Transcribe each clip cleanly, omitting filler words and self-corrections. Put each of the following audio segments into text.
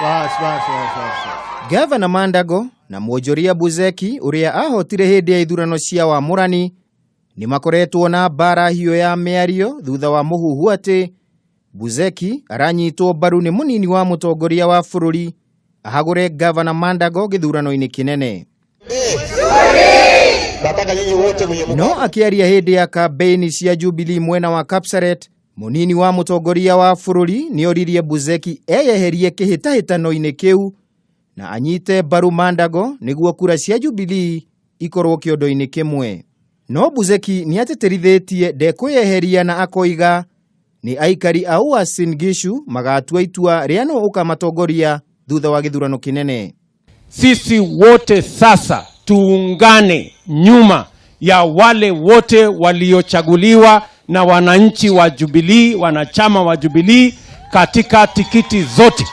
Bas, bas, bas, bas. Gavana Mandago na mwonjoria Buzeki ũrĩa ahotire hĩndĩ ya ithurano cia wamũrani nĩ makoretwo na mbara hiũ ya mĩario thutha wa mũhuhu atĩ Buzeki aranyitwo mbaru nĩ mũnini wa mũtongoria wa bũrũri ahagũre Gavana Mandago gĩthurano-inĩ kĩnene. Nataka nyinyi wote mwenye No akĩaria hĩndĩ ya kambeini cia Jubilee mwena wa Kapsaret, mũnini wa mũtongoria wa bũrũri nĩoririe Buzeki eyeherie kĩhĩtahĩtano-inĩ kĩu na anyite mbaru Mandago nĩguo kura cia Jubilee ikorwo kĩondo-inĩ kĩmwe. No Buzeki nĩatĩtĩrithĩtie ndekwĩyeheria na akoiga nĩ aikari a Uasin Gishu magatua itua rĩa nũ ũkamatongoria thutha wa gĩthurano kĩnene. Sisi wote sasa tuungane nyuma ya wale wote waliochaguliwa na wananchi wa Jubilee, wanachama wa Jubilee katika tikiti zote.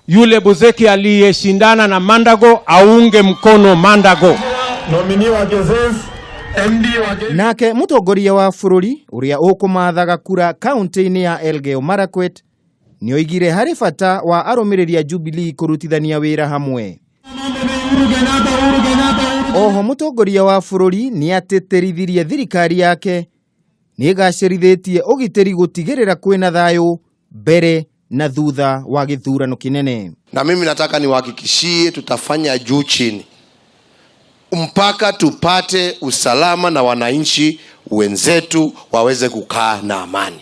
Yule Buzeki aliyeshindana na Mandago aunge mkono Mandago. Nominee wa Joseph, MD wa Nake mũtongoria wa bũrũri ũrĩa ũkũmathaga kura kaunti-inĩ ya Elgeyo Marakwet nĩoigire harĩ bata wa arũmĩrĩri a Jubilee kũrutithania wĩra hamwe. Oho mũtongoria wa bũrũri nĩatĩtĩrithirie thirikari yake nĩĩgacĩrithĩtie ũgitĩri gũtigĩrĩra kwĩna thayũ mbere na thutha wa gĩthurano kĩnene. Na mimi nataka niwahakikishie tutafanya juu chini mpaka tupate usalama na wananchi wenzetu waweze kukaa na amani.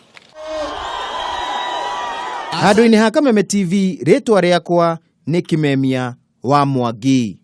Handũ-inĩ ha Kameme TV rĩtwa rĩakwa nĩ Kimemia wa Mwangi.